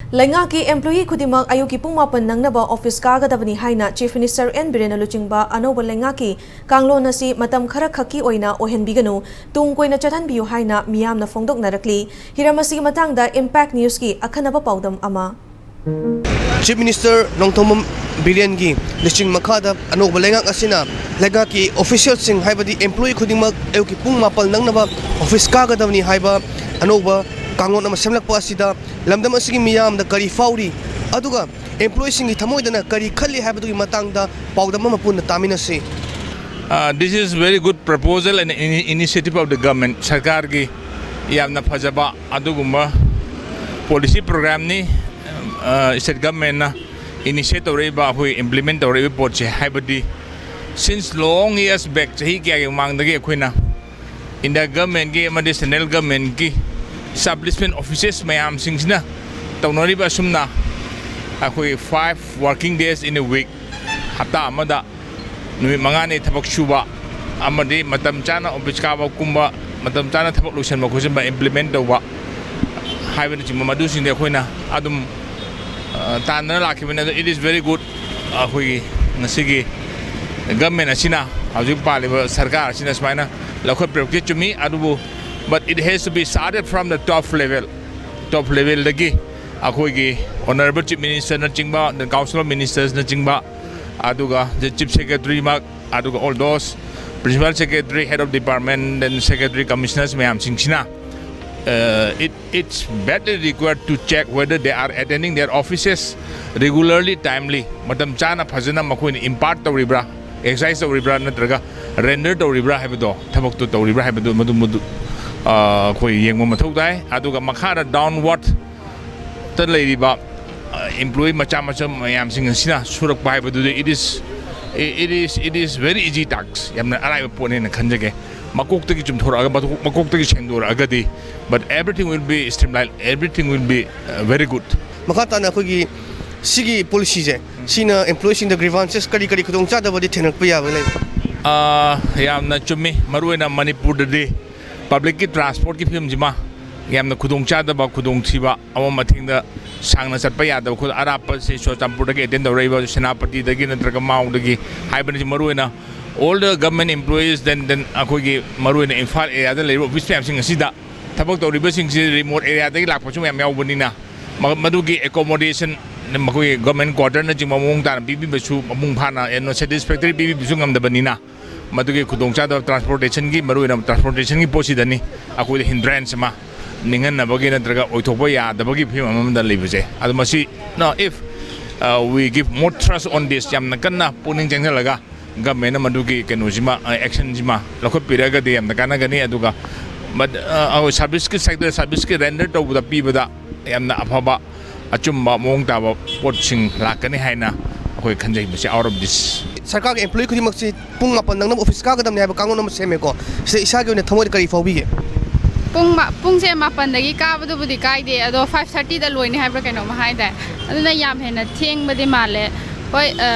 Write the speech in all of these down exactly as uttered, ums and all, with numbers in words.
ꯂꯩꯉꯥꯛꯀꯤ employee ꯈꯨꯗꯤꯡꯃꯛ ꯑꯌꯨꯛꯀꯤ ꯄꯨꯡ ꯃꯥꯄꯟ ꯅꯪꯅꯕ office ꯀꯥꯒꯗꯕꯅꯤ ꯍꯥꯏꯅ Chief Minister N ꯕꯤꯔꯦꯟꯅ ꯂꯨꯆꯤꯡꯕ ꯑꯅꯧꯕ ꯂꯩꯉꯥꯛꯀꯤ ꯀꯥꯡꯂꯣꯟ ꯑꯁꯤ ꯃꯇꯝ ꯈꯔ ꯈꯛꯀꯤ ꯑꯣꯏꯅ ꯑꯣꯏꯍꯟꯕꯤꯒꯅꯨ, ꯇꯨꯡ ꯀꯣꯏꯅ ꯆꯠꯍꯟꯕꯤꯌꯨ ꯍꯥꯏꯅ ꯃꯤꯌꯥꯝꯅ ꯐꯣꯡꯗꯣꯛꯅꯔꯛꯂꯤ꯫ ꯍꯤꯔꯝ ꯑꯁꯤꯒꯤ ꯃꯇꯥꯡꯗ Impact News ꯀꯤ ꯑꯈꯟꯅꯕ ꯄꯥꯎꯗꯝ ꯑꯃ꯫ Chief Minister ꯅꯣꯡꯊꯣꯝꯕꯝ ꯕꯤꯔꯦꯟꯒꯤ ꯂꯨꯆꯤꯡ ꯃꯈꯥꯗ ꯑꯅꯧꯕ ꯂꯩꯉꯥꯛ ꯑꯁꯤꯅ ꯂꯩꯉꯥꯛꯀꯤ official ꯁꯤꯡ, ꯍꯥꯏꯕꯗꯤ employee ꯈꯨꯗꯤꯡꯃꯛ ꯑꯌꯨꯛꯀꯤ ꯄꯨꯡ ꯃꯥꯄꯟ ꯅꯪꯅꯕ office ꯀꯥꯒꯗꯕꯅꯤ ꯍꯥꯏꯕ ꯑꯅꯧꯕ ꯀꯥꯡꯂꯣꯟ ꯑꯃ ꯁꯦꯝꯂꯛꯄ ꯑꯁꯤꯗ ꯂꯝꯗꯝ ꯑꯁꯤꯒꯤ ꯃꯤꯌꯥꯝꯗ ꯀꯔꯤ ꯐꯥꯎꯔꯤ, ꯑꯗꯨꯒ employee ꯁꯤꯡꯒꯤ ꯊꯃꯣꯏꯗꯅ ꯀꯔꯤ ꯈꯜꯂꯤ ꯍꯥꯏꯕꯗꯨꯒꯤ ꯃꯇꯥꯡꯗ ꯄꯥꯎꯗꯝ ꯑꯃ ꯄꯨꯟꯅ ꯇꯥꯃꯤꯟꯅꯁꯤ꯫ Uh, this is very good proposal and ini- initiative of the government. ꯁꯔꯀꯥꯔꯒꯤ ꯌꯥꯝꯅ ꯐꯖꯕ ꯑꯗꯨꯒꯨꯝꯕ policy program ꯅꯤ꯫ Uh, state government ꯅ initiate ꯇꯧꯔꯛꯏꯕ, ꯑꯩꯈꯣꯏ implement ꯇꯧꯔꯛꯏꯕ ꯄꯣꯠꯁꯦ, ꯍꯥꯏꯕꯗꯤ since long years back, ꯆꯍꯤ ꯀꯌꯥꯒꯤ ꯃꯃꯥꯡꯗꯒꯤ ꯑꯩꯈꯣꯏꯅ India government ꯀꯤ ꯑꯃꯗꯤ central government ꯀꯤ establishment offices ꯃꯌꯥꯝꯁꯤꯡꯁꯤꯅ ꯇꯧꯅꯔꯤꯕ ꯑꯁꯨꯝꯅ ꯑꯩꯈꯣꯏ five working days in a week, ꯍꯞꯇꯥ ꯑꯃꯗ ꯅꯨꯃꯤꯠ ꯃꯉꯥꯅꯤ ꯊꯕꯛ ꯁꯨꯕ ꯑꯃꯗꯤ ꯃꯇꯝ ꯆꯥꯅ office ꯀꯥꯕ ꯀꯨꯝꯕ, ꯃꯇꯝ ꯆꯥꯅ ꯊꯕꯛ ꯂꯣꯏꯁꯤꯟꯕ ꯈꯣꯠꯆꯤꯟꯕ implement ꯇꯧꯕ ꯍꯥꯏꯕꯅꯆꯤꯡꯕ ꯃꯗꯨꯁꯤꯡꯗꯤ ꯑꯩꯈꯣꯏꯅ ꯑꯗꯨꯝ, ꯑ, ꯇꯥꯟꯗꯅ ꯂꯥꯛꯈꯤꯕꯅꯤ꯫ ꯑꯗꯣ it is very good, ꯑꯩꯈꯣꯏꯒꯤ ꯉꯁꯤꯒꯤ government ꯑꯁꯤꯅ, ꯍꯧꯖꯤꯛ ꯄꯥꯜꯂꯤꯕ ꯁꯔꯀꯥꯔ ꯑꯁꯤꯅ ꯁꯨꯃꯥꯏꯅ ꯂꯧꯈꯠꯄꯤꯔꯛꯄꯁꯤ ꯆꯨꯝꯃꯤ꯫ ꯑꯗꯨꯕꯨ but it has to be started from the top level, top level ꯗꯒꯤ ꯑꯩꯈꯣꯏꯒꯤ honourable Chief Minister ꯅꯆꯤꯡꯕ, the Council of Ministers ꯅꯆꯤꯡꯕ, ꯑꯗꯨꯒ the Chief Secretary ꯃꯛ, ꯑꯗꯨꯒ all those principal secretary, head of department, then secretary, commissioners ꯃꯌꯥꯝꯁꯤꯡꯁꯤꯅ, uh, it it's badly required to check whether they are attending their offices regularly, timely, ꯃꯇꯝ ꯆꯥꯅ ꯐꯖꯅ ꯃꯈꯣꯏꯅ impart ꯇꯧꯔꯤꯕ꯭ꯔꯥ, exercise ꯇꯧꯔꯤꯕ꯭ꯔꯥ, ꯅꯠꯇ꯭ꯔꯒ render ꯇꯧꯔꯤꯕ꯭ꯔꯥ ꯍꯥꯏꯕꯗꯣ, ꯊꯕꯛꯇꯣ ꯇꯧꯔꯤꯕ꯭ꯔꯥ ꯍꯥꯏꯕꯗꯨ, ꯃꯗꯨ ꯃꯗꯨ ꯑ, ꯑꯩꯈꯣꯏ ꯌꯦꯡꯕ ꯃꯊꯧ ꯇꯥꯏ꯫ ꯑꯗꯨꯒ ꯃꯈꯥꯗ downward ꯇ ꯂꯩꯔꯤꯕ, ꯑ, employee ꯃꯆꯥ ꯃꯆꯥ ꯃꯌꯥꯝꯁꯤꯡ ꯑꯁꯤꯅ ꯁꯨꯔꯛꯄ ꯍꯥꯏꯕꯗꯨꯗꯤ it is, it is, it is very easy task, ꯌꯥꯝꯅ ꯑꯔꯥꯏꯕ ꯄꯣꯠꯅꯦꯅ ꯈꯟꯖꯒꯦ꯫ ꯃꯀꯣꯛꯇꯒꯤ ꯆꯨꯝꯊꯣꯔꯛꯑꯒ, ꯃꯀꯣꯛ- ꯃꯀꯣꯛꯇꯒꯤ ꯁꯦꯡꯗꯣꯔꯛꯑꯒꯗꯤ, but everything will be streamlined, everything will be, uh, very good. ꯃꯈꯥ ꯇꯥꯅ ꯑꯩꯈꯣꯏꯒꯤ ꯁꯤꯒꯤ policy ꯁꯦ, ꯁꯤꯅ employee ꯁꯤꯡꯗ grievances ꯀꯔꯤ ꯀꯔꯤ ꯈꯨꯗꯣꯡꯆꯥꯗꯕꯗꯤ ꯊꯦꯡꯅꯔꯛꯄ ꯌꯥꯕ ꯂꯩꯕ꯭ꯔꯥ? ꯑ, ꯌꯥꯝꯅ ꯆꯨꯝꯃꯤ꯫ ꯃꯔꯨꯑꯣꯏꯅ ꯃꯅꯤꯄꯨꯔꯗꯗꯤ public ꯀꯤ transport ꯀꯤ ꯐꯤꯕꯝꯁꯤꯃ ꯌꯥꯝꯅ ꯈꯨꯗꯣꯡꯆꯥꯗꯕ, ꯈꯨꯗꯣꯡꯊꯤꯕ, ꯑꯃ ꯃꯊꯦꯡꯗ ꯁꯥꯡꯅ ꯆꯠꯄ ꯌꯥꯗꯕ, ꯈꯨꯗ-, ꯑꯔꯥꯞꯄꯁꯦ ꯆꯨꯔꯆꯥꯟꯄꯨꯔꯗꯒꯤ ꯑꯦꯇꯦꯟ ꯇꯧꯔꯛꯏꯕ, ꯁꯦꯅꯥꯄꯇꯤꯗꯒꯤ ꯅꯠꯇ꯭ꯔꯒ ꯃꯥꯎꯗꯒꯤ ꯍꯥꯏꯕꯅ ꯃꯔꯨꯑꯣꯏꯅ all the government employees, then, then ꯑꯩꯈꯣꯏꯒꯤ ꯃꯔꯨꯑꯣꯏꯅ ꯏꯝꯐꯥꯜ ꯑꯦꯔꯤꯌꯥꯗ ꯂꯩꯔꯤꯕ ꯑꯣꯐꯤꯁ ꯃꯌꯥꯝꯁꯤꯡ ꯑꯁꯤꯗ ꯊꯕꯛ ꯇꯧꯔꯤꯕꯁꯤꯡꯁꯤ ꯔꯤꯃꯣꯠ ꯑꯦꯔꯤꯌꯥꯗꯒꯤ ꯂꯥꯛꯄꯁꯨ ꯃꯌꯥꯝ ꯌꯥꯎꯕꯅꯤꯅ, ꯃ-, ꯃꯗꯨꯒꯤ ꯑꯦꯀꯣꯃꯣꯗꯦꯁꯟ, ꯃꯈꯣꯏꯒꯤ ꯒꯚꯔꯟꯃꯦꯟ ꯀ꯭ꯋꯥꯇꯔꯅꯆꯤꯡꯕ ꯃꯑꯣꯡ ꯇꯥꯅ ꯄꯤꯕꯤꯕꯁꯨ, ꯃꯄꯨꯡ ꯐꯥꯅ ꯁꯦꯇꯤꯁꯐꯦꯛꯇꯔꯤ ꯄꯤꯕꯤꯕꯁꯨ ꯉꯝꯗꯕꯅꯤꯅ, ꯃꯗꯨꯒꯤ ꯈꯨꯗꯣꯡꯆꯥꯗꯕ ꯇ꯭ꯔꯥꯟꯁꯄꯣꯔꯇꯦꯁꯟꯒꯤ, ꯃꯔꯨꯑꯣꯏꯅ ꯇ꯭ꯔꯥꯟꯁꯄꯣꯔꯇꯦꯁꯟꯒꯤ ꯄꯣꯠꯁꯤꯗꯅꯤ ꯑꯩꯈꯣꯏꯗ ꯍꯤꯟꯗ꯭ꯔꯦꯟꯁ ꯑꯃ ꯅꯤꯡꯍꯟꯅꯕꯒꯤ ꯅꯠꯇ꯭ꯔꯒ ꯑꯣꯏꯊꯣꯛꯄ ꯌꯥꯗꯕꯒꯤ ꯐꯤꯕꯝ ꯑꯃꯗ ꯂꯩꯕꯁꯦ꯫ ꯑꯗꯣ ꯃꯁꯤ, no, if, uh, we give more thrust on this, ꯌꯥꯝꯅ ꯀꯟꯅ ꯄꯨꯛꯅꯤꯡ ꯆꯪꯁꯤꯜꯂꯒ ꯒꯚꯔꯟꯃꯦꯟꯅ ꯃꯗꯨꯒꯤ ꯀꯩꯅꯣꯁꯤꯃ, ꯑꯦꯛꯁꯟꯁꯤꯃ ꯂꯧꯈꯠꯄꯤꯔꯒꯗꯤ ꯌꯥꯝꯅ ꯀꯥꯟꯅꯒꯅꯤ꯫ ꯑꯗꯨꯒ ꯃꯗ-, ꯑ, ꯑꯩꯈꯣꯏ ꯁꯥꯔꯚꯤꯁꯀꯤ ꯁꯦꯛꯇꯔ, ꯁꯥꯔꯚꯤꯁꯀꯤ ꯔꯦꯟꯗꯔ ꯇꯧꯕꯗ ꯄꯤꯕꯗ ꯌꯥꯝꯅ ꯑꯐꯕ, ꯑꯆꯨꯝꯕ ꯃꯑꯣꯡ ꯇꯥꯕ ꯄꯣꯠꯁꯤꯡ ꯂꯥꯛꯀꯅꯤ ꯍꯥꯏꯅ ꯑꯩꯈꯣꯏ ꯈꯟꯖꯩ꯫ ꯃꯁꯤ out of this. ꯁꯔꯀꯥꯔꯒꯤ ꯑꯦꯝꯄ꯭ꯂꯣꯌꯤ ꯈꯨꯗꯤꯡꯃꯛꯁꯤ ꯄꯨꯡ ꯃꯥꯄꯟ ꯅꯪꯅꯕ ꯑꯣꯐꯤꯁ ꯀꯥꯒꯗꯕꯅꯤ ꯍꯥꯏꯕ ꯀꯥꯡꯂꯣꯟ ꯑꯃ ꯁꯦꯝꯃꯦꯀꯣ꯫ ꯁꯤꯗ ꯏꯁꯥꯒꯤ ꯑꯣꯏꯅ ꯊꯃꯣꯏꯗ ꯀꯔꯤ ꯐꯥꯎꯕꯤꯒꯦ? ꯄꯨꯡ ꯃꯥ-, ꯄꯨꯡꯁꯦ ꯃꯥꯄꯟꯗꯒꯤ ꯀꯥꯕꯗꯨꯕꯨꯗꯤ ꯀꯥꯏꯗꯦ, ꯑꯗꯣ ꯐꯥꯏꯚ ꯊꯥꯔꯇꯤꯗ ꯂꯣꯏꯅꯤ ꯍꯥꯏꯕ꯭ꯔꯥ ꯀꯩꯅꯣꯝꯃ ꯍꯥꯏꯗꯥꯏ? ꯑꯗꯨꯅ ꯌꯥꯝ ꯍꯦꯟꯅ ꯊꯦꯡꯕꯗꯤ ꯃꯥꯜꯂꯦ꯫ ꯍꯣꯏ, ꯑ,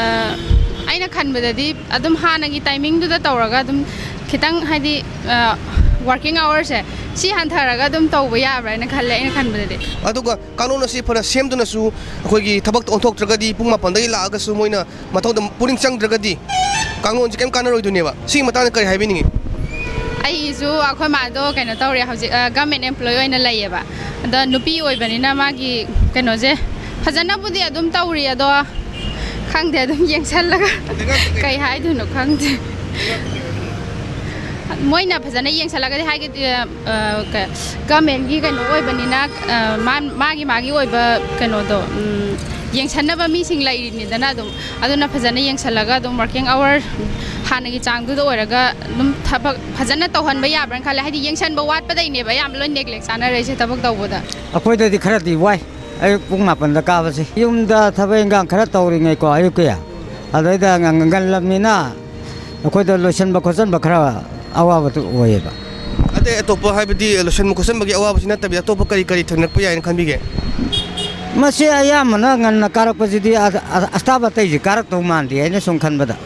ꯑꯩꯅ ꯈꯟꯕꯗꯗꯤ ꯑꯗꯨꯝ ꯍꯥꯟꯅꯒꯤ ꯇꯥꯏꯃꯤꯡꯗꯨꯗ ꯇꯧꯔꯒ ꯑꯗꯨꯝ ꯈꯤꯇꯪ, ꯍꯥꯏꯗꯤ, ꯑ, ꯋꯥꯔꯀꯤꯡ ꯑꯋꯥꯔꯁꯦ ꯁꯤ ꯍꯟꯊꯔꯒ ꯑꯗꯨꯝ ꯇꯧꯕ ꯌꯥꯕ꯭ꯔꯥ ꯍꯥꯏꯅ ꯈꯜꯂꯦ, ꯑꯩꯅ ꯈꯟꯕꯗꯗꯤ꯫ ꯑꯗꯨꯒ ꯀꯥꯡꯂꯣꯟ ꯑꯁꯤ ꯐꯅ ꯁꯦꯝꯗꯨꯅꯁꯨ ꯑꯩꯈꯣꯏꯒꯤ ꯊꯕꯛꯇ ꯑꯣꯟꯊꯣꯛꯇ꯭ꯔꯒꯗꯤ, ꯄꯨꯡ ꯃꯥꯄꯟꯗꯒꯤ ꯂꯥꯛꯑꯒꯁꯨ ꯃꯣꯏꯅ ꯃꯊꯧꯗ ꯄꯨꯛꯅꯤꯡ ꯆꯪꯗ꯭ꯔꯒꯗꯤ ꯀꯥꯡꯂꯣꯟꯁꯦ ꯀꯩꯝ ꯀꯥꯟꯅꯔꯣꯏꯗꯣꯏꯅꯦꯕ꯫ ꯁꯤꯒꯤ ꯃꯇꯥꯡꯗ ꯀꯔꯤ ꯍꯥꯏꯕꯤꯅꯤꯡꯉꯤ? ꯑꯩꯒꯤꯁꯨ ꯑꯩꯈꯣꯏ ꯃꯥꯗꯣ ꯀꯩꯅꯣ ꯇꯧꯔꯦ, ꯍꯧꯖꯤꯛ, ꯑ, ꯒꯚꯔꯟꯃꯦꯟ ꯑꯦꯝꯄ꯭ꯂꯣꯌꯤ ꯑꯣꯏꯅ ꯂꯩꯌꯦꯕ꯫ ꯑꯗꯣ ꯅꯨꯄꯤ ꯑꯣꯏꯕꯅꯤꯅ ꯃꯥꯒꯤ ꯀꯩꯅꯣꯁꯦ ꯐꯖꯅꯕꯨꯗꯤ ꯑꯗꯨꯝ ꯇꯧꯔꯤ, ꯑꯗꯣ ꯈꯪꯗꯦ, ꯑꯗꯨꯝ ꯌꯦꯡꯁꯜꯂꯒ ꯀꯩ ꯍꯥꯏꯗꯣꯏꯅꯣ ꯈꯪꯗꯦ꯫ ꯃꯣꯏꯅ ꯐꯖꯅ ꯌꯦꯡꯁꯜꯂꯒꯗꯤ ꯍꯥꯏꯒꯗꯤ, ꯑ, ꯀ-, ꯒꯚꯔꯟꯃꯦꯟꯒꯤ ꯀꯩꯅꯣ ꯑꯣꯏꯕꯅꯤꯅ, ꯑ, ꯃꯥ-, ꯃꯥꯒꯤ, ꯃꯥꯒꯤ ꯑꯣꯏꯕ ꯀꯩꯅꯣꯗꯣ, ꯎꯝ, ꯌꯦꯡꯁꯟꯅꯕ ꯃꯤꯁꯤꯡ ꯂꯩꯔꯤꯅꯤꯗꯅ ꯑꯗꯨꯝ꯫ ꯑꯗꯨꯅ ꯐꯖꯅ ꯌꯦꯡꯁꯜꯂꯒ ꯑꯗꯨꯝ ꯋꯥꯔꯀꯤꯡ ꯑꯋꯥꯔ ꯍꯥꯟꯅꯒꯤ ꯆꯥꯡꯗꯨꯗ ꯑꯣꯏꯔꯒ ꯑꯗꯨꯝ ꯊꯕꯛ ꯐꯖꯅ ꯇꯧꯍꯟꯕ ꯌꯥꯕ꯭ꯔꯥꯅ ꯈꯜꯂꯦ꯫ ꯍꯥꯏꯗꯤ ꯌꯦꯡꯁꯟꯕ ꯋꯥꯠꯄꯗꯩꯅꯦꯕ ꯑꯌꯥꯝꯕ ꯂꯣꯏ ꯅꯦꯒ꯭ꯂꯦꯛ ꯆꯥꯅꯔꯛꯏꯁꯦ ꯊꯕꯛ ꯇꯧꯕꯗ꯫ ꯑꯩꯈꯣꯏꯗꯗꯤ ꯈꯔꯗꯤ ꯋꯥꯏ, ꯑꯌꯨꯛ ꯄꯨꯡ ꯃꯥꯄꯟꯗ ꯀꯥꯕꯁꯦ꯫ ꯌꯨꯝꯗ ꯊꯕꯛ ꯏꯟꯈꯥꯡ ꯈꯔ ꯇꯧꯔꯤꯉꯩꯀꯣ, ꯑꯌꯨꯛꯀꯤ, ꯑꯗꯩꯗ ꯉ-, ꯉ-, ꯉꯜꯂꯕꯅꯤꯅ ꯑꯩꯈꯣꯏꯗ ꯂꯣꯏꯁꯤꯟꯕ ꯈꯣꯠꯆꯟꯕ ꯈꯔ ꯑꯋꯥꯕꯗꯨ ꯑꯣꯏꯌꯦꯕ꯫ ꯑꯇꯩ ꯑꯇꯣꯞꯄ, ꯍꯥꯏꯕꯗꯤ ꯂꯣꯏꯁꯤꯟꯕ ꯈꯣꯠꯆꯟꯕꯒꯤ ꯑꯋꯥꯕꯁꯤ ꯅꯠꯇꯕꯤꯗ ꯑꯇꯣꯞꯄ ꯀꯔꯤ ꯀꯔꯤ ꯊꯦꯡꯅꯔꯛꯄ ꯌꯥꯏꯅ ꯈꯟꯕꯤꯒꯦ? ꯃꯁꯤ ꯑꯌꯥꯝꯕꯅ ꯉꯟꯅ ꯀꯥꯔꯛꯄꯁꯤꯗꯤ ꯑ-, ꯑ-, ꯑꯁꯇꯥꯞ ꯑꯇꯩꯁꯤ ꯀꯥꯔꯛꯇꯧ ꯃꯥꯟꯗꯦ, ꯑꯩꯅ ꯁꯨꯝ ꯈꯟꯕꯗ꯫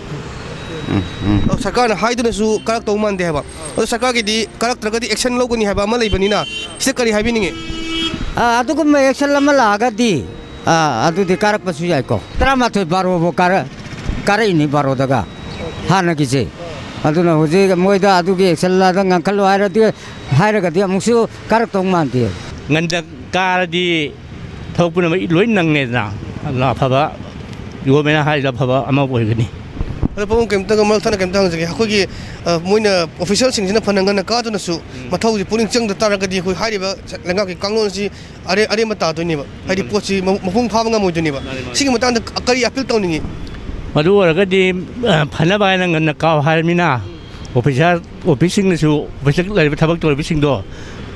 ꯎꯝ, ꯎꯝ꯫ ꯑꯗꯣ ꯁꯔꯀꯥꯔꯅ ꯍꯥꯏꯗꯨꯅꯁꯨ ꯀꯥꯔꯛꯇꯧ ꯃꯥꯟꯗꯦ ꯍꯥꯏꯕ꯫ ꯑꯗꯣ ꯁꯔꯀꯥꯔꯒꯤꯗꯤ ꯀꯥꯔꯛꯇ꯭ꯔꯒꯗꯤ action ꯂꯧꯒꯅꯤ ꯍꯥꯏꯕ ꯑꯃ ꯂꯩꯕꯅꯤꯅ, ꯁꯤꯗ ꯀꯔꯤ ꯍꯥꯏꯕꯤꯅꯤꯡꯉꯤ? ꯑ, ꯑꯗꯨꯒꯨꯝꯕ action ꯑꯃ ꯂꯥꯛꯑꯒꯗꯤ, ꯑ, ꯑꯗꯨꯗꯤ ꯀꯥꯔꯛꯄꯁꯨ ꯌꯥꯏꯀꯣ꯫ ꯇꯔꯥꯃꯥꯊꯣꯏ ꯕꯥꯔꯣꯕꯨ ꯀꯥꯔꯛ-, ꯀꯥꯔꯛꯏꯅꯤ ꯕꯥꯔꯣꯗꯒ ꯍꯥꯟꯅꯒꯤꯁꯦ꯫ ꯑꯗꯨꯅ ꯍꯧꯖꯤꯛ ꯃꯣꯏꯗ ꯑꯗꯨꯒꯤ action ꯂꯥꯛꯑꯒ ꯉꯥꯡꯈꯠꯂꯣ ꯍꯥꯏꯔꯗꯤ, ꯍꯥꯏꯔꯒꯗꯤ ꯑꯃꯨꯛꯁꯨ ꯀꯥꯔꯛꯇꯧ ꯃꯥꯟꯗꯦ꯫ ꯉꯟꯅ ꯀꯥꯔꯗꯤ ꯊꯕꯛ ꯄꯨꯝꯅꯃꯛ ꯂꯣꯏ ꯅꯪꯉꯦꯗꯅ꯫ ꯑꯗꯨꯅ ꯑꯐꯕ, ꯒꯣꯔꯃꯦꯟꯅ ꯍꯥꯏꯔꯤꯗꯣ ꯑꯐꯕ ꯑꯃ ꯑꯣꯏꯒꯅꯤ꯫ ꯑꯗꯣ ꯄꯥꯕꯨꯡ, ꯀꯩꯝꯇꯒ ꯃꯔꯛ ꯊꯠꯅ ꯀꯩꯝꯇ ꯍꯪꯖꯒꯦ꯫ ꯑꯩꯈꯣꯏꯒꯤ, ꯑ, ꯃꯣꯏꯅ officialꯁꯤꯡꯁꯤꯅ ꯐꯅ ꯉꯟꯅ ꯀꯥꯗꯨꯅꯁꯨ ꯎꯝ꯫ ꯃꯊꯧꯁꯤ ꯄꯨꯛꯅꯤꯡ ꯆꯪꯗ ꯇꯥꯔꯒꯗꯤ ꯑꯩꯈꯣꯏ ꯍꯥꯏꯔꯤꯕ ꯂꯩꯉꯥꯛꯀꯤ ꯀꯥꯡꯂꯣꯟ ꯑꯁꯤ ꯑꯔꯦ-, ꯑꯔꯦꯝꯕ ꯇꯥꯗꯣꯏꯅꯦꯕ꯫ ꯍꯥꯏꯗꯤ ꯎꯝ꯫ ꯄꯣꯠꯁꯤ ꯃ-, ꯃꯄꯨꯡ ꯐꯥꯕ ꯉꯝꯃꯣꯏꯗꯣꯏꯅꯦꯕ꯫ ꯃꯥꯅꯦ, ꯃꯥꯅꯦ꯫ ꯁꯤꯒꯤ ꯃꯇꯥꯡꯗ ꯀꯔꯤ appeal ꯇꯧꯅꯤꯡꯉꯤ? ꯃꯗꯨ ꯑꯣꯏꯔꯒꯗꯤ, ꯑ, ꯐꯅꯕ ꯍꯥꯏꯅ ꯉꯟꯅ ꯀꯥꯎ ꯍꯥꯏꯔꯃꯤꯅ, officer, officeꯁꯤꯡꯅꯁꯨ, officeꯇ ꯂꯩꯔꯤꯕ ꯊꯕꯛ ꯇꯧꯔꯤꯕꯁꯤꯡꯗꯣ,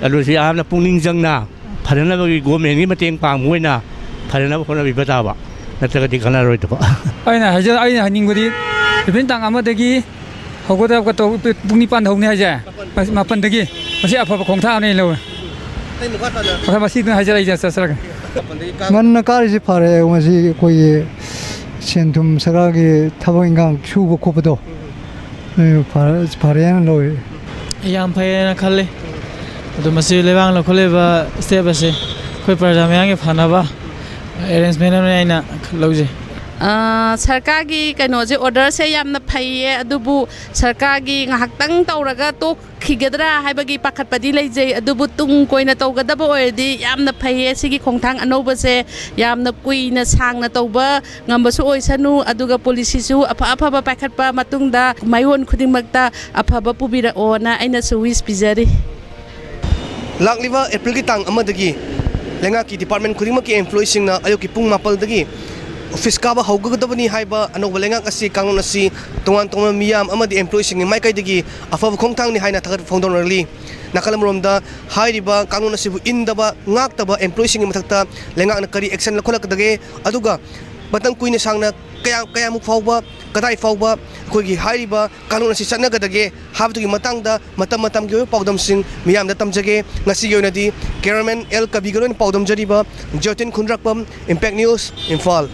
ꯑꯗꯨꯁꯨ ꯌꯥꯝꯅ ꯄꯨꯛꯅꯤꯡ ꯆꯪꯅ ꯐꯅꯅꯕꯒꯤ ꯒꯣꯔꯃꯦꯟꯒꯤ ꯃꯇꯦꯡ ꯄꯥꯡꯕ ꯑꯣꯏꯅ ꯐꯅꯅꯕ ꯍꯣꯠꯅꯕꯤꯕ ꯇꯥꯕ, ꯅꯠꯇ꯭ꯔꯒꯗꯤ ꯀꯥꯟꯅꯔꯣꯏꯗꯕ꯫ ꯑꯩꯅ ꯍꯥꯏꯖ-, ꯑꯩꯅ ꯍꯥꯏꯅꯤꯡꯕꯗꯤ, ꯏꯚꯤꯟ ꯇꯥꯡ ꯑꯃꯗꯒꯤ ꯍꯧꯒꯗꯕ ꯇꯧ-, ꯄꯨꯡ ꯅꯤꯄꯥꯟꯗ ꯍꯧꯅꯤ ꯍꯥꯏꯁꯦ, ꯃꯁꯤ ꯃꯥꯄꯟꯗꯒꯤ, ꯃꯁꯤ ꯑꯐꯕ ꯈꯣꯡꯊꯥꯡ ꯑꯃꯅꯤ ꯂꯧꯋꯦ꯫ ꯑꯩ ꯃꯈꯥ ꯇꯥꯅ ꯃꯈꯥ ꯃꯁꯤꯗꯨꯅ ꯍꯥꯏꯖꯔꯛꯏꯁꯦ, ꯆꯠꯆꯔꯒꯦ꯫ ꯃꯥꯄꯟꯗꯒꯤ ꯀꯥ- ꯉꯟꯅ ꯀꯥꯔꯤꯁꯤ ꯐꯔꯦ, ꯃꯁꯤ ꯑꯩꯈꯣꯏꯒꯤ ꯁꯦꯟ ꯊꯨꯝ ꯁꯔꯀꯥꯔꯒꯤ ꯊꯕꯛ ꯏꯟꯈꯥꯡ ꯁꯨꯕ ꯈꯣꯠꯄꯗꯣ, ꯎꯝ꯫ ꯎꯝ, ꯐꯔꯦ, ꯐꯔꯦꯅ ꯂꯧꯋꯦ꯫ ꯌꯥꯝ ꯐꯩꯌꯦꯅ ꯈꯜꯂꯤ꯫ ꯑꯗꯣ ꯃꯁꯤ ꯂꯩꯕꯥꯛꯅ ꯂꯧꯈꯠꯂꯤꯕ step ꯑꯁꯤ ꯑꯩꯈꯣꯏ ꯄ꯭ꯔꯖꯥ ꯃꯌꯥꯝꯒꯤ ꯐꯅꯕ arrangement ꯑꯃꯅꯤ ꯑꯩꯅ ꯂꯧꯖꯩ꯫ ꯑ, ꯁꯔꯀꯥꯔꯒꯤ ꯀꯩꯅꯣꯁꯦ, orderꯁꯦ ꯌꯥꯝꯅ ꯐꯩꯌꯦ, ꯑꯗꯨꯕꯨ ꯁꯔꯀꯥꯔꯒꯤ ꯉꯥꯏꯍꯥꯛꯇꯪ ꯇꯧꯔꯒ ꯇꯣꯛꯈꯤꯒꯗ꯭ꯔꯥ ꯍꯥꯏꯕꯒꯤ ꯄꯥꯈꯠꯄꯗꯤ ꯂꯩꯖꯩ, ꯑꯗꯨꯕꯨ ꯇꯨꯡ ꯀꯣꯏꯅ ꯇꯧꯒꯗꯕ ꯑꯣꯏꯔꯗꯤ ꯌꯥꯝꯅ ꯐꯩꯌꯦ꯫ ꯁꯤꯒꯤ ꯈꯣꯡꯊꯥꯡ ꯑꯅꯧꯕꯁꯦ ꯌꯥꯝꯅ ꯀꯨꯏꯅ ꯁꯥꯡꯅ ꯇꯧꯕ ꯉꯝꯕꯁꯨ ꯑꯣꯏꯁꯅꯨ, ꯑꯗꯨꯒ policyꯁꯨ ꯑꯐ ꯑꯐꯕ ꯄꯥꯏꯈꯠꯄ ꯃꯇꯨꯡꯗ ꯃꯥꯏꯑꯣꯟ ꯈꯨꯗꯤꯡꯃꯛꯇ ꯑꯐꯕ ꯄꯨꯕꯤꯔꯛꯑꯣꯅ ꯑꯩꯅꯁꯨ wish ꯄꯤꯖꯔꯤ꯫ ꯂꯥꯛꯂꯤꯕ Aprilꯒꯤ ꯇꯥꯡ ꯑꯃꯗꯒꯤ ꯂꯩꯉꯥꯛꯀꯤ department ꯈꯨꯗꯤꯡꯃꯛꯀꯤ employeeꯁꯤꯡꯅ ꯑꯌꯨꯛꯀꯤ ꯄꯨꯡ ꯃꯥꯄꯜꯗꯒꯤ office ꯀꯥꯕ ꯍꯧꯒꯗꯕꯅꯤ ꯍꯥꯏꯕ ꯑꯅꯧꯕ ꯂꯩꯉꯥꯛ ꯑꯁꯤ, ꯀꯥꯡꯂꯣꯟ ꯑꯁꯤ ꯇꯣꯉꯥꯟ ꯇꯣꯉꯥꯟꯕ ꯃꯤꯌꯥꯝ ꯑꯃꯗꯤ employeeꯁꯤꯡꯒꯤ ꯃꯥꯏꯀꯩꯗꯒꯤ ꯑꯐꯕ ꯈꯣꯡꯊꯥꯡꯅꯤ ꯍꯥꯏꯅ ꯊꯥꯒꯠꯄ ꯐꯣꯡꯗꯣꯛꯅꯔꯤ꯫ ꯅꯥꯀꯜ ꯑꯃꯔꯣꯝꯗ, ꯍꯥꯏꯔꯤꯕ ꯀꯥꯡꯂꯣꯟ ꯑꯁꯤꯕꯨ ꯏꯟꯗꯕ, ꯉꯥꯛꯇꯕ employeeꯁꯤꯡꯒꯤ ꯃꯊꯛꯇ ꯂꯩꯉꯥꯛꯅ ꯀꯔꯤ action ꯂꯧꯈꯠꯂꯛꯀꯗꯒꯦ, ꯑꯗꯨꯒ ꯃꯇꯝ ꯀꯨꯏꯅ ꯁꯥꯡꯅ ꯀꯌꯥ, ꯀꯌꯥꯃꯨꯛ ꯐꯥꯎꯕ, ꯀꯗꯥꯏ ꯐꯥꯎꯕ ꯑꯩꯈꯣꯏꯒꯤ ꯍꯥꯏꯔꯤꯕ ꯀꯥꯡꯂꯣꯟ ꯑꯁꯤ ꯆꯠꯅꯒꯗꯒꯦ ꯍꯥꯏꯕꯗꯨꯒꯤ ꯃꯇꯥꯡꯗ ꯃꯇꯝ ꯃꯇꯝꯒꯤ ꯑꯣꯏꯕ ꯄꯥꯎꯗꯝꯁꯤꯡ ꯃꯤꯌꯥꯝꯗ ꯇꯝꯖꯒꯦ꯫ ꯉꯁꯤꯒꯤ ꯑꯣꯏꯅꯗꯤ cameraman ꯑꯦꯜ ꯀꯕꯤꯒ ꯂꯣꯏꯅ ꯄꯥꯎꯗꯝꯖꯔꯤꯕ ꯖꯣꯇꯤꯟ ꯈꯨꯟꯗ꯭ꯔꯥꯛꯄꯝ, Impact News, ꯏꯝꯐꯥꯜ꯫